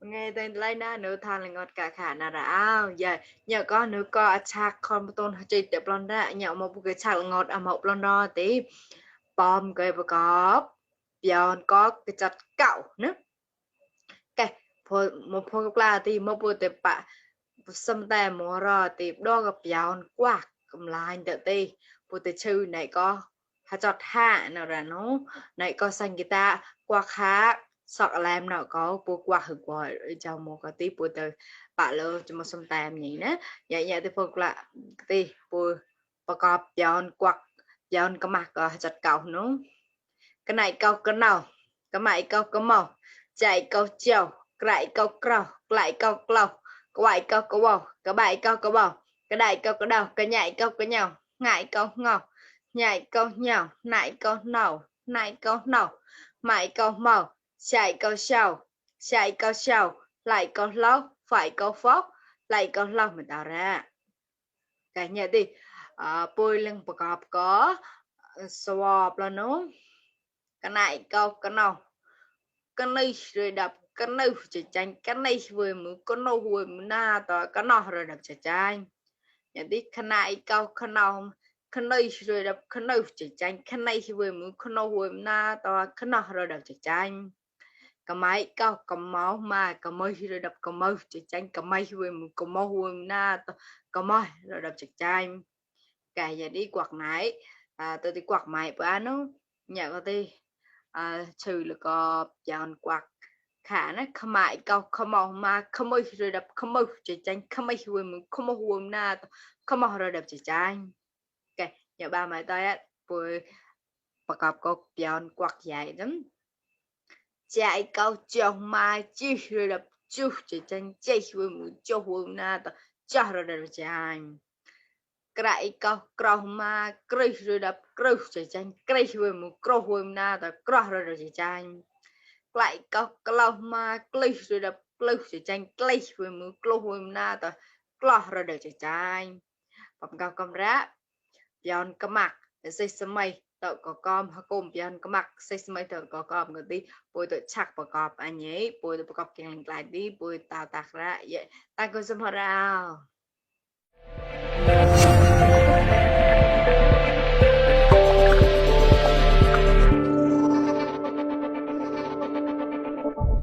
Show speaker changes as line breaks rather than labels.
nghe tên lấy na nữ than là ngọt cả khả nào áo giờ nhờ có nữ có chạc con tôn chỉ đẹp lon ra nhờ một cái chạc ngọt à một lon đó tí bom cái bờ có bèo có cái chặt cạo nữa cái một phong là thì một bộ tập bạ xâm tè mùa rồi thì đo gặp bèo quạt cầm lại đợt tí bộ tập chư này có hạt chọt hạ nào là nó này có xanh người ta quạt khác sọt làm nào có bộ quạt hực quả trong một cái tí bộ tập bạ lơ cho một xâm tè nhỉ nè vậy vậy thì phục là tí bộ bà có bèo quạt bèo có mặt chặt cạo nó cái này câu cái nào cái mày câu cái màu chạy câu chiều lại câu cầu lại câu cầu quậy câu câu bầu cái bài câu câu bầu cái đại câu cái đầu cái nhảy câu cái nhau ngại câu ngầu nhảy câu nhau nại câu nầu nại câu nầu mày câu màu chạy câu sầu lại câu lâu phải câu phốt lại câu lâu mình tạo ra cái nhà đi bôi lưng bọc cọp có swap là nó cái này câu cái nào cái này rồi đập cái này chỉ tranh cái này vừa mới có nâu vừa mới na tao cái nào rồi đập chỉ tranh nhận đi cái này câu cái nào cái này rồi đập cái này chỉ tranh cái này vừa mới có nâu vừa mới na tao cái nào rồi đập chỉ tranh cái máy câu cầm máu mà cầm mây rồi đập cầm mây chỉ tranh cầm mây vừa mới cầm máu vừa mới na tao cầm mây rồi đập chỉ tranh cái giờ đi quạt này tôi đi quạt mày bữa nó nhà có đi trừ là có dàn quạt khả năng không ai câu không màu mà không ai rồi đập không màu chỉ tranh không ai vui mình không màu vui na không màu rồi đập chỉ tranh ok nhà ba mày tay á vừa bắt gặp có dàn quạt dài lắm chạy câu chồng mà chỉ rồi đập chú chỉ tranh chạy vui mình cho vui na cho rồi đập chỉ tranh cái câu câu mà cây rồi đập cây chỉ tranh cây vui mình câu vui na câu rồi đập chỉ tranh lại có lâu mà cây rồi đập cây chỉ tranh cây với mưa câu với na ta câu rồi được chỉ tranh bằng cao cầm rá giòn cái mặt để xây sớm mây tự có com hay cùng giòn cái mặt xây sớm mây tự có com người đi bồi tự chắc bọc cọp anh nhé bồi tự bọc cọp kiện lại đi bồi tàu tạc ra vậy ta có xem họ ra